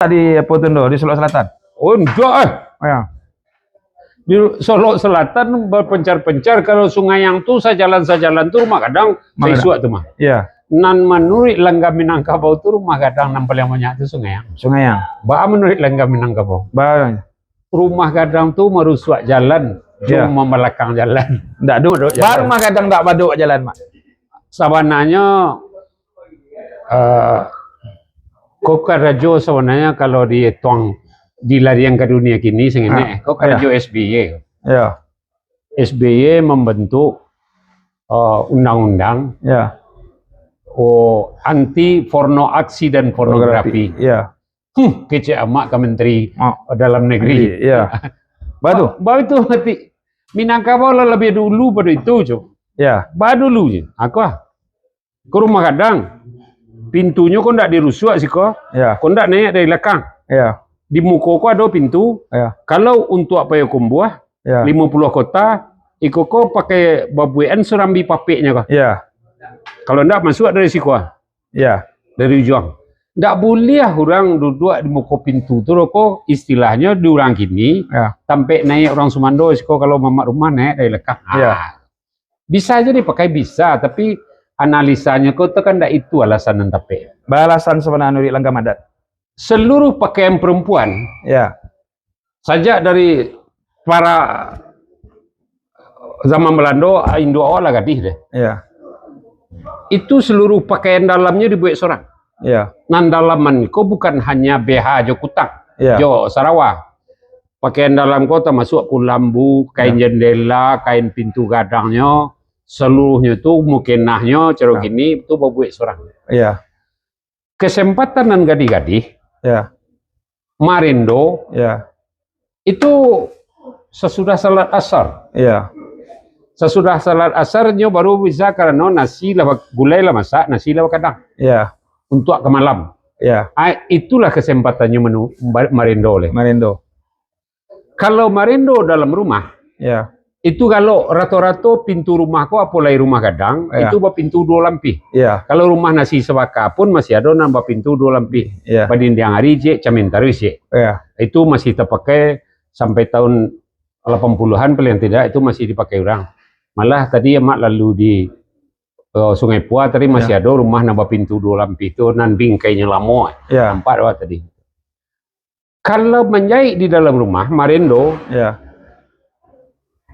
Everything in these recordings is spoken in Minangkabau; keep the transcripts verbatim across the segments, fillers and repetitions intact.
Di apa tu, Ndo? Di Solok Selatan? Oh, ndak, eh. Ya. Di Solok Selatan berpencar-pencar. Kalau Sungaiang tu sajalan-sajalan tu Rumah Gadang, Rumah Gadang. Saisuak tu mah. Ya. Nan manuruik Langgar Minangkabau tu Rumah Gadang nan paling banyak tu Sungaiang. Sungaiang. Ba manuruik Langgar Minangkabau. Ba. Rumah Gadang tu marusuak jalan, ya, cuma mabalakang jalan. Ndak ado. Ba jalan. Rumah Gadang ndak badok jalan, Mak. Sabananyo, eh, ko karajo sabananyo kalau diituang, dilarian ka dunia kini, sangenek, ah, ko karajo, ya, S B Y. Ya. S B Y mambantuk, eh, undang-undang, ya, oh, anti porno, aksi dan pornografi. Pornografi, ya. Hmm, kecek amak ka Menteri, ah, Dalam Negeri. Negeri, ya. Batua. Ba-, baitu mati. Minangkabau lah labiah dulu pado itu, Cok. Ya. Ba dulu je. Aku ah. Ko Rumah Gadang. Pintunyo ko ndak dirusuak siko. Ya. Ko ndak naiak dari lakang. Ya. Di muko ko ado pintu. Ya. Kalau untuak Payakumbuah, ya, limo puluah kota, iko ko pakai babuekan surambi papeknyo ko. Ya. Kalau ndak masuak dari siko. Ya. Dari ujuang. Ndak buliah urang duduak di muko pintu tu, ko istilahnyo di urang kini, ya, tampek naiak urang sumando siko kalau mamak rumah naiak dari lakang. Ya. Ah. Bisa aja dipakai, bisa, tapi analisanyo ko tu kan ndak itu alasan nan tapek. Ba alasan sabananyo di Langgar Madat. Seluruh pakaian perempuan, ya, sajak dari para zaman Balando, induak awak lah gadih deh. Ya. Itu seluruh pakaian dalamnyo dibuek sorang. Ya. Nan dalaman ko bukan hanya B H jo kutang, ya, jo sarawa. Pakaian dalam ko tamasuak kulambu, kain, ya, jandela, kain pintu gadangnyo, saluruahnyo tu, mukenahnyo, caro, ya, kini tu babuek sorang. Ya. Kesempatan nan gadih-gadih, ya, marendo, ya, itu sasudah salat asar. Ya. Sasudah salat asar nyo baru bisa, karano nasi lah ba-, gulai lah masak, nasi lah bakadang. Ya. Untuak ka malam. Ya. Ai, itulah kesempatannyo manu-, ba-, marendo leh. Marendo. Kalau marendo dalam rumah, ya, itu galok, rato-rato pintu rumah ko, apo lai rumah gadang, ya, itu bapintu duo lampih. Ya. Kalau rumah nasi sabaka pun masih ado nan bapintu duo lampih. Ya. Badindiang ari ciek, camin taruih ciek. Ya. Itu masih tapakai sampai tahun lapan puluhan paling tidak, itu masih dipakai urang. Malah tadi amak lalu di, eh, Sungai Pua tadi, ya, masih ado rumah nan bapintu duo lampih tu, nan bingkainyo lamo. Ya. Nampak awak tadi. Kalau manjaik di dalam rumah, marendo. Ya.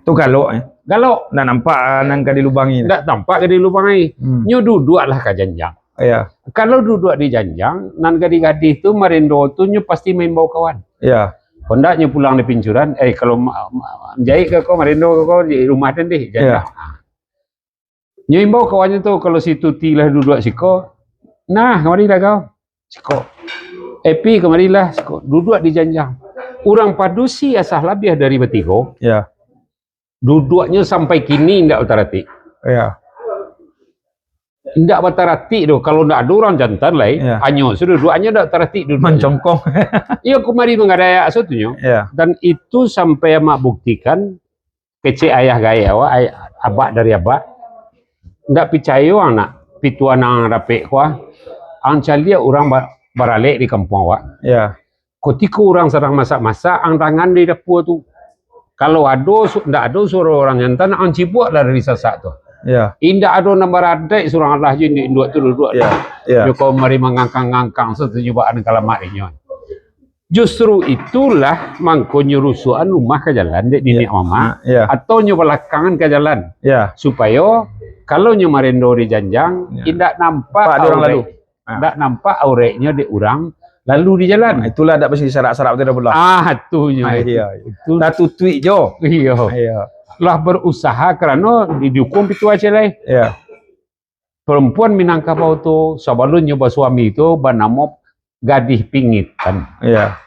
Tu galok, eh. Galok. Ndak nampak, ah, nan ka dilubangi. Ndak tampak ka dilubangi. Hmm. Nyo duduaklah ka janjang. Ya. Kalau duduak di janjang, nan gadih-gadih tu marendo tu nyo pasti maimbau kawan. Ya. Kok ndak nyo pulang di pincuran, eh, kalau ma-, ma-, manjaik ka ko, marendo ka ko di rumah den deh, janjang. Ya. Ah. Nyo imbau kawannyo tu, kalau si Tuti lah duduak siko, "Nah, kamarilah kau." Siko. "Epi, kamarilah." Siko. Duduak di janjang. Urang padusi asa labiah dari batigo. Ya. Duduaknyo sampai kini indak bataratik. Ya. Indak bataratik doh. Kalau indak ado urang jantan lai, ya, anyo sudah duduaknyo indak bataratik duduaknyo. Mancongkong. Iyo, kamari mangadayak satunyo. Ya. Dan itu sampai amak buktikan, kecek ayah gaek awak, ay-, abak dari abak. Ndak picayo ang nak, pituah nan ang dapek ko, ah. Ang caliak urang ba-, baralek di kampuang awak. Ya. Kutiko urang sadang masak-masak, ang dangan di dapua tu. Kalau ado su-, ndak ado suaro urang jantan, ang cibuak lah dari sasak tu. Ya. Indak ado nan baradaik surang alah jo induak-induak tu duduak. Ya, ya. Nyo ko mari mangangkang-ngangkang satunyo bak an kalamak inyo. Justru itulah mangko nyo rusuakan rumah ka jalan, dek niniak mamak, ya, atau nyo balakangan ka jalan. Ya. Supayo kalau nyo marendo di janjang, ya, indak nampak urang lalu. Ah. Ndak nampak aureknyo dek urang lalu di jalan. Ah, itulah dak bisi sarak-sarak tu dah pulang. Ah, tu nyo. Ah, iya, iya. Itu. Tatutuik jo. Iyo. Iya. Lah berusaha karano didukung pituah ciek lai. Iya. Perempuan Minangkabau tu, sabalunnyo basuami tu banamo Gadih Pingitan. Iya.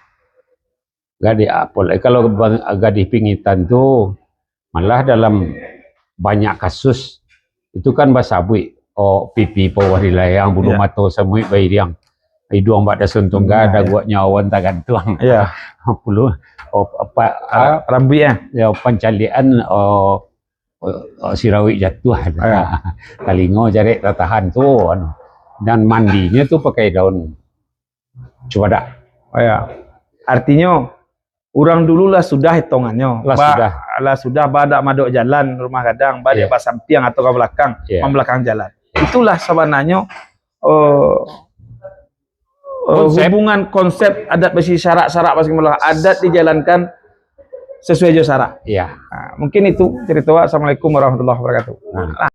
Gadih apo lai? Kalau bang-, Gadih Pingitan tu, malah dalam banyak kasus, itu kan basabuik, oh, pipi pawah dilayang, bulu, iya, mato samuik bairiang, iduang bak dasun tungga, hmm, iya, daguaknyo awan tagantuang. Iya. Pulu, oh, apa, ah, rambuik, eh? Ya, pancaliakan, oh, oh, sirawik jatuah. Iya. Talingo jarek tatahan tu, anu. Dan mandinyo tu pakai daun cubadak. Oh ya. Artinyo, urang dulu lah sudah hitongannyo. Lah sudah. Lah sudah, ba dak madok jalan rumah gadang, ba dak basampiang atau ka balakang, mambalakangi jalan. Itulah sabananyo, eh, eh, hubungan konsep adat basigi syarak, syarak basigi maulana. Adat dijalankan sasuai jo syarak. Iya. Nah, mungkin itu carito. Assalamualaikum warahmatullahi wabarakatuh. Nah.